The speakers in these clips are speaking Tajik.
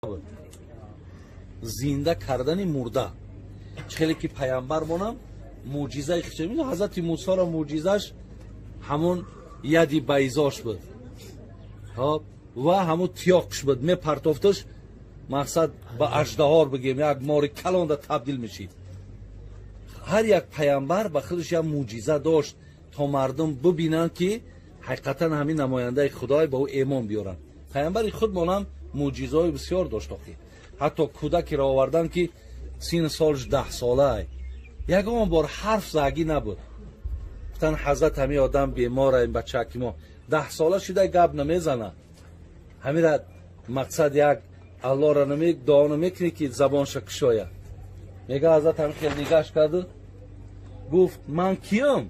Буд зинда кардани мурда. Хеле ки паямбар монам мӯъҷизаи хича ҳазрати Мусоро мӯъҷизаш ҳамон яди байзош буд ва ҳамон тиёқш буд, мепартофташ, мақсад ба аждаҳор бигем, як мори калонда табдил мешид. Ҳар як паямбар ба худаш як мӯъҷиза дошт, то мардум бибинанд, ки ҳақиқатан ҳамин намояндаи худой, ба ӯ эмон биёранд. Паямбари худмонам мӯъҷизаҳои бисёр дошт. Охи ҳатто кӯдакеро овардан, ки сину солаш 10 солаа, ягон бор ҳарф загӣ набуд. Гуфтан: «Ҳазрат, ҳамин одам бемора, ин бачаки мо 10 сола шуда, гап намезана. Ҳамира мақсад як аллоҳро дуо намекунӣ, ки забонша кушоя?» Мега, ҳазрат ҳамин хел нигаш карду гуфт: «Ман киём?»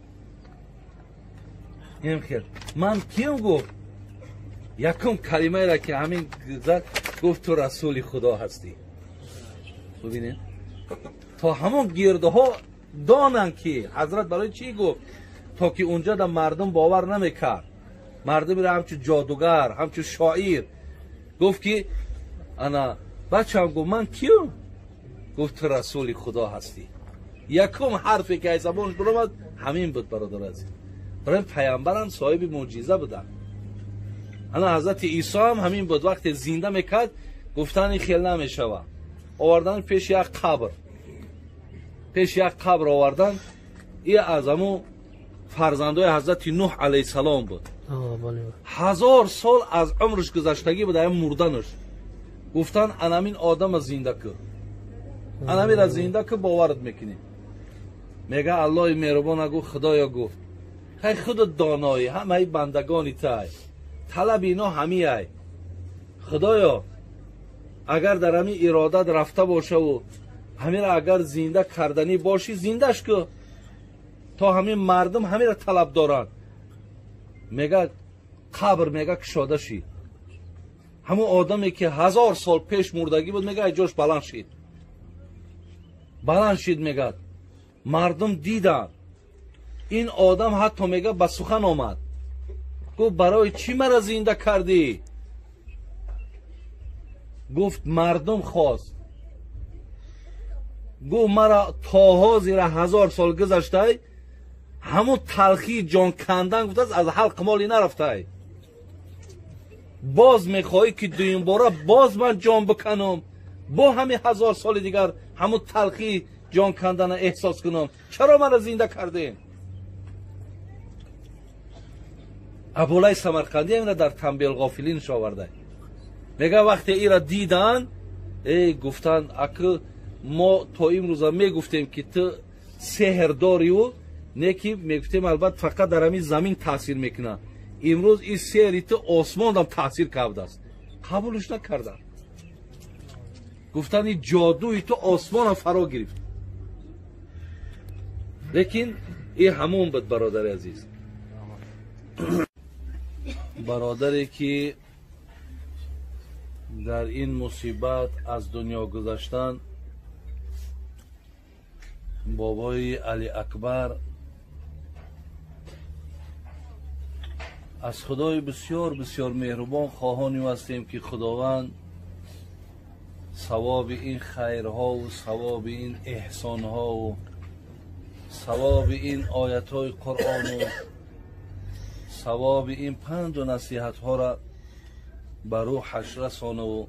Ин хел «Ман киём?» гуфт. Якум калимаеро ки ҳамин зад, гуфт: «Ту расули худо ҳастӣ». Бибинед, то ҳамон гирдҳо донанд, ки ҳазрат барои чӣ гуфт, то ки унҷа да мардум бовар намекард, мардумеро ҳамчун ҷодугар, ҳамчун шоир. Гуфт ки: «Ана бачам», гуфт, «ман киём?» Гуфт: «Ту расули худо ҳастӣ». Якум ҳарфе ки аз забонаш баромад, ҳамин буд. Бародар азиз, барои паямбарам соҳиби мӯъҷиза буданд. Ана ҳазрати Исо ҳам ҳамин буд. Вақте зинда мекард, гуфтан ин хел намешава. Овардан пеши як қабр, пеши як қабр овардан. И аз ҳамун фарзандои ҳазрати Нуҳ алайҳиссалом буд. 1000 сол аз умрш гузаштагӣ буд, ая мурданаш. Гуфтан: «Анамин одама зинда кӯ, анамира зинда кӯ, боварат мекунӣ». Мега, Аллоҳи меҳрубона гуфт: «Худоё, — гуфт, — хай, худат доноӣ, ҳамаи бандагони тай, талаби ино ҳамиай. Худоё, агар дар ҳамин иродат рафта бошаву ҳамира агар зинда карданӣ бошӣ, зиндаш кӯ, то ҳамин мардум ҳамира талаб доранд». Мега, қабр, мега, кушода шид. Ҳамун одаме ки 1000 сол пеш мурдагӣ буд, мега, ҷош баланд шид, баланд шид. Мегад, мардум диданд ин одам, ҳатто, мега, ба сухан омад, гуфт: «Барои чӣ мара зинда кардӣ?» Гуфт: «Мардум хост». Гуфт: «Мара то ҳозира 1000 сол гузаштай, ҳамун талхии ҷон кандан, — гуфтааст, — аз ҳалқи моли нарафтай. Боз мехоҳӣ, ки дуюмбора боз ман ҷон биканам, бо ҳамин 1000 соли дигар ҳамун талхии ҷон кандана эҳсос кунам? Чаро мара зинда кардем?» Абулай Самарқандӣ ина дар Танбеҳулғофилинш оварда. Мега, вақте ира дидан, эй, гуфтанд: «Акы мо то имрӯза мегуфтем, ки ту сеҳр дориву не, ки мегуфтем, албатта, фақат дар ҳамин замин таъсир мекунад. Имрӯз ин сеҳри ту осмонам таъсир кардааст». Қабулш накарданд. Гуфтанд: «Ин ҷодуи ту осмонам фаро гирифт». Лекин ин ҳамон буд, бародари азиз, бародаре ки дар ин мусибат аз дунё гузаштан, бобои Али Акбар. Аз Худои бисёр бисёр меҳрубон хоҳони ҳастем, ки Худованд савоби ин хайрҳову савоби ин эҳсонҳову савоби ин оятҳои Қуръону савоби ин панду насиҳатҳоро ба рӯҳаш расонаву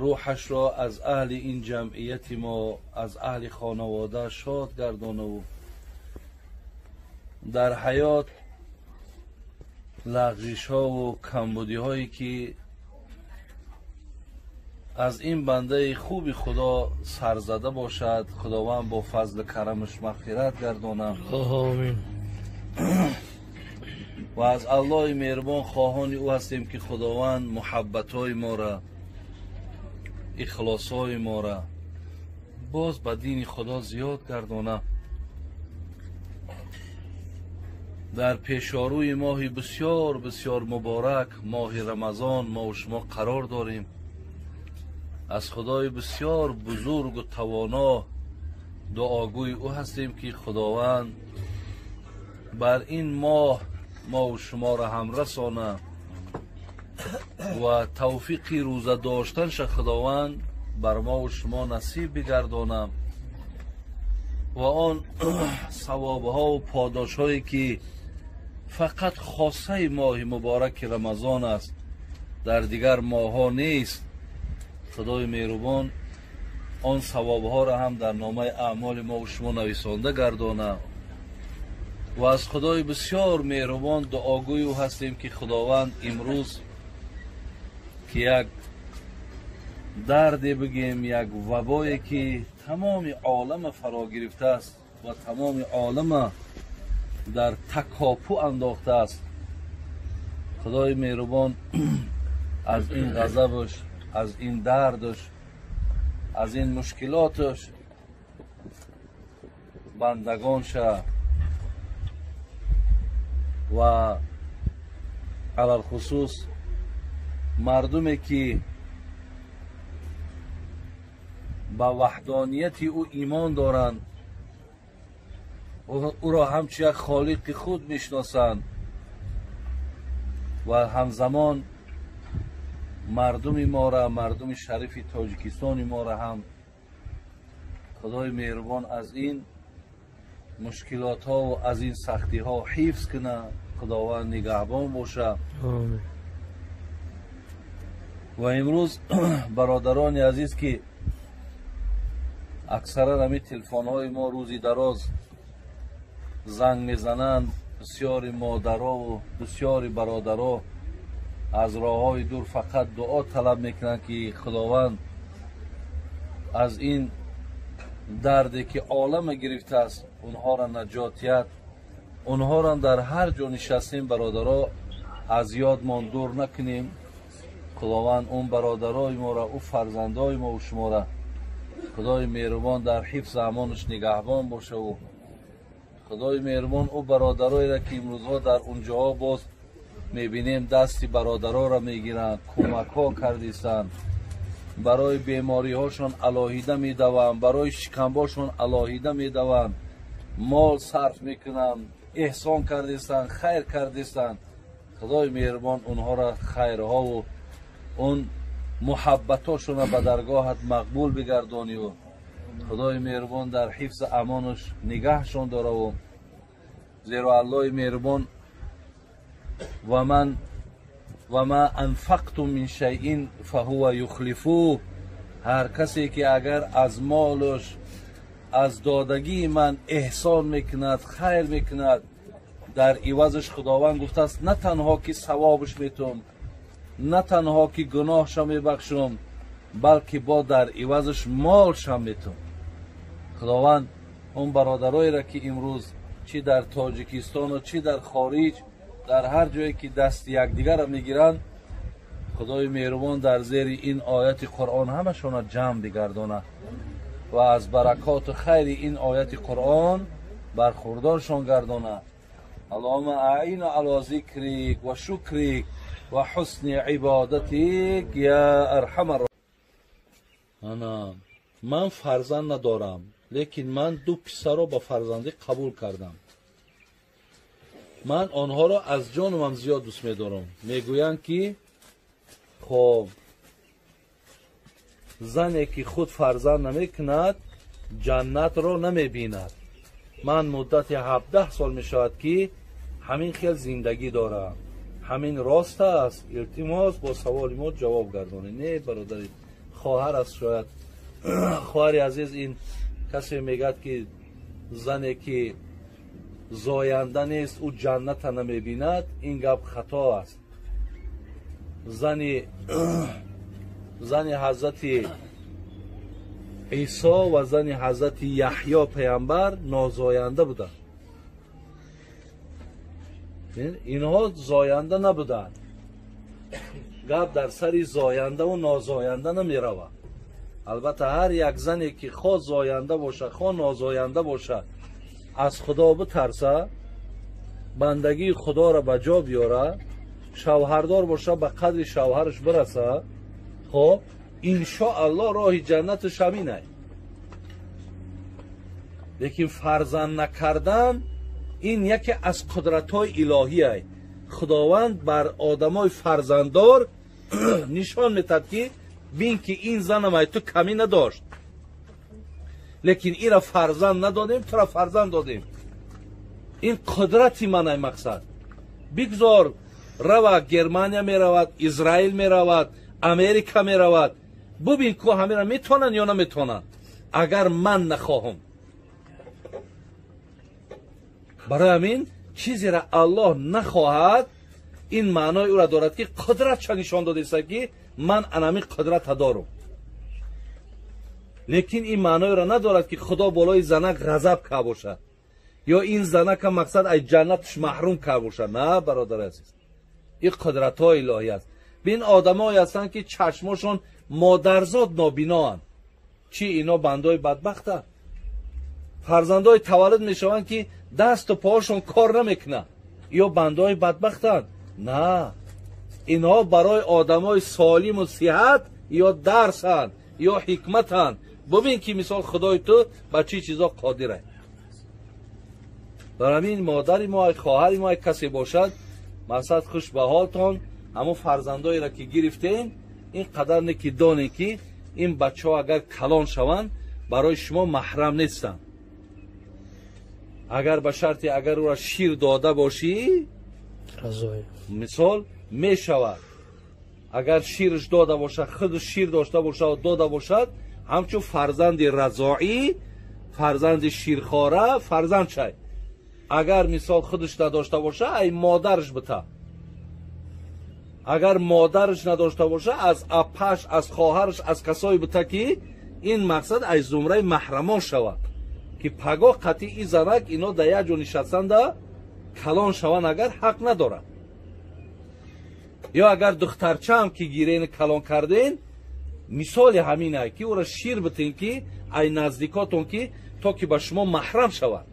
рӯҳашро аз аҳли ин ҷамъияти мо, аз аҳли хонавода шод гардонаву дар ҳаёт лағжишҳову камбудиҳое ки аз ин бандаи хуби Худо сарзада бошад, Худованд бо фазлу карамаш мағфират гардонад. Омин. Ва аз Аллоҳи меҳрубон хоҳони ӯ ҳастем, ки Худованд муҳаббатҳои моро, ихлосҳои моро боз ба дини Худо зиёд гардона. Дар пешорӯи моҳи бисёр бисёр муборак, моҳи Рамазон, мо шумо қарор дорем. Аз Худои бисёр бузургу тавоно дуогӯи ӯ ҳастем, ки Худованд бар ин моҳ мову шуморо ҳам расона. ва тавфиқи рӯза доштанша Худованд бар мо ва шумо насиб бигардонад ва он савобҳо ва подошҳое ки фақат хосаи моҳи мубораки Рамазон аст, дар дигар моҳҳо нест, Худои меҳрубон он савобҳоро ҳам дар номаи аъмоли мо ва шумо нависонда гардонад ва аз Худои бисёр меҳрубон дуогӯю ҳастем ки Худованд имрӯз ки як дарде бигем, як вабое ки тамоми олама фаро гирифтааст ва тамоми олама дар такопӯ андохтааст, Худои меҳрубон аз ин ғазабаш, аз ин дардаш, аз ин мушкилоташ бандагонша ва алалхусус мардуме ки ба ваҳдонияти ӯ имон доранд, ӯро ҳамчун як холиқи худ мешиносанд ва ҳамзамон мардуми мора, мардуми шарифи Тоҷикистони мора ҳам Худои меҳрубон аз ин мушкилотҳо ва аз ин сахтиҳо ҳифз кунад, Худованд нигаҳбон бошад. Ва имрӯз бародарони азиз ки аксаран ҳамин телефонҳои мо рӯзи дароз занг мезананд, бисёри модарову бисёри бародаро аз роҳҳои дур фақат дуо талаб мекунанд ки Худованд аз ин дарде ки олама гирифтааст онҳоро наҷот диҳад. Онҳоро дар ҳар ҷо нишастем бародаро аз ёдмон дур накунем. Худованд он бародарои моро, ӯ фарзандои мо ва шуморо Худои меҳрубон дар ҳифз амонаш нигаҳбон бошаву Худои меҳрубон ӯ бародароеро ки имрӯзҳо дар унҷоҳо боз мебинем дасти бародароро мегиранд, кӯмакҳо кардистанд, барои бемориҳошон алоҳида медаванд, барои шикамбошон алоҳида медаванд, мол сарф мекунанд, эҳсон кардистанд, хайр кардистанд. Худои меҳрубон онҳоро хайрҳову он муҳаббатошонро ба даргоҳат мақбул бигардониву Худои меҳрубон дар ҳифзи амонаш нигаҳшон дораву, зеро Аллоҳи меҳрубон ва ма анфақтум мин шайъин фаҳува юхлифу, ҳар касе ки агар аз молаш, аз додагии ман эҳсон мекунад, хайр мекунад, дар ивазаш Худованд гуфтааст на танҳо ки савобаш метум, на танҳо ки гуноҳша мебахшум, балки бо дар ивазаш молшам метум. Худованд он бародароеро ки имрӯз чӣ дар Тоҷикистону чӣ дар хориҷ, дар ҳар ҷое ки дасти якдигарро мегиранд, Худои меҳрубон дар зери ин ояти Қуръон ҳамашонро ҷамъ бигардонад ва аз баракоту хайри ин ояти Қуръон бархурдоршон гардонад. Аллоҳумма аина ало зикрик ва шукрик ва ҳусни ибодатик я арҳамар. Ана ман фарзанд надорам, лекин ман ду писарро ба фарзандӣ қабул кардам. Ман онҳоро аз ҷонумам зиёд дӯст медорам. Мегӯянд ки хоб зане ки худ фарзанд намекунад ҷаннатро намебинад. Ман муддати 17 сол мешавад ки ҳамин хел зиндагӣ дорам. Ҳамин рост аст? Илтимос бо саволи мо ҷавоб гардонед. Не бародари, хоҳар аст шояд. Хоҳари азиз, ин касе мегӯяд ки зане ки зоянда нест ӯ ҷанната намебинад, ин гап хато аст. Зани ҳазрати Исо ва зани ҳазрати Яҳё паямбар нозоянда буданд. Инҳо зоянда набуданд. Гап дар сари зояндаву нозоянда намеравад. Албатта ҳар як зане ки хо зоянда бошад, хо нозоянда бошад, аз Худо битарса, бандагии Худоро ба ҷо биёра, шавҳардор боша, ба қадри шавҳараш бираса, хоб иншоаллоҳ роҳи ҷаннаташ ҳаминай. Лекин фарзанд накардан ин яке аз қудратҳои илоҳиай. Худованд бар одамои фарзанддор Нишон метад, ки бин, ки ин занам ай ту камӣ надошт, лекин ира фарзанд надодем, тура фарзанд додем. Ин қудрати манай. Мақсад, бигзор рава, Германия меравад, Израил меравад, Америка меравад, бубин ку ҳамира метавонанд ё наметавонанд, агар ман нахоҳам. Барои ҳамин чизеро Аллоҳ нахоҳад, ин маънои ӯра дорад, ки қудратша нишон додеста, ки ман анами қудрата дорам. Лекин ин маъноеро надорад, ки Худо болои занак ғазаб кард бошад ё ин занака, мақсад, аз ҷаннаташ маҳрум кард бошад. На, бародари азиз, ин қудратҳои илоҳӣ аст. Бин, одамое ҳастанд, ки чашмошон модарзод нобиноанд. Чӣ, ино бандои бадбахта? Фарзандои таваллуд мешаванд, ки дасту поҳошон кор намекунад, ё бандои бадбахтанд? На, инҳо барои одамои солиму сиҳат ё дарсанд, ё ҳикматанд. Бубин, ки мисол Худои ту ба чӣ чизо қодир аст. Бар ҳамин модари мо, хоҳари мо, касе бошад, мақсад, хуш ба ҳолтон. Ҳамон фарзандоеро ки гирифтем, ин қадар не, ки донем, ки ин бачаҳо агар калон шаванд, барои шумо маҳрам нестанд. Агар ба шарте, агар ӯра шир дода бошӣ, мисол, мешавад. Агар ширш дода бошад, худ шир дошта бошад, дода бошад, ҳамчун фарзанди разоӣ, фарзанди ширхора фарзанд шай. Агар, мисол, худаш надошта боша, ай модараш бита. Агар модараш надошта боша, аз апаш, аз хоҳараш, аз касое бита, ки ин, мақсад, аз зумраи маҳрамон шавад, ки пагоҳ қатъи и занак ино дар як ҷо нишастанда калон шаванд, агар ҳақ надорад. Ё агар духтарчаам ки гирен, калон карден, мисоли ҳамина, ки ӯра шир битен, ки ай наздикотон, ки то ки ба шумо маҳрам шавад.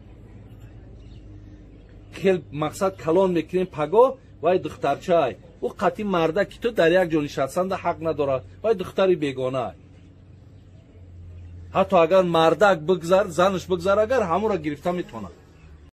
Хел, мақсад, калон мекунем, пагоҳ вай духтарчаай, ӯ қатъи марда, ки ту дар як ҷо нишастанда ҳақ надорад, вай духтари бегонаай. Ҳатто агар мардак бигзар, занаш бигзар, агар ҳамонро гирифта метавонад.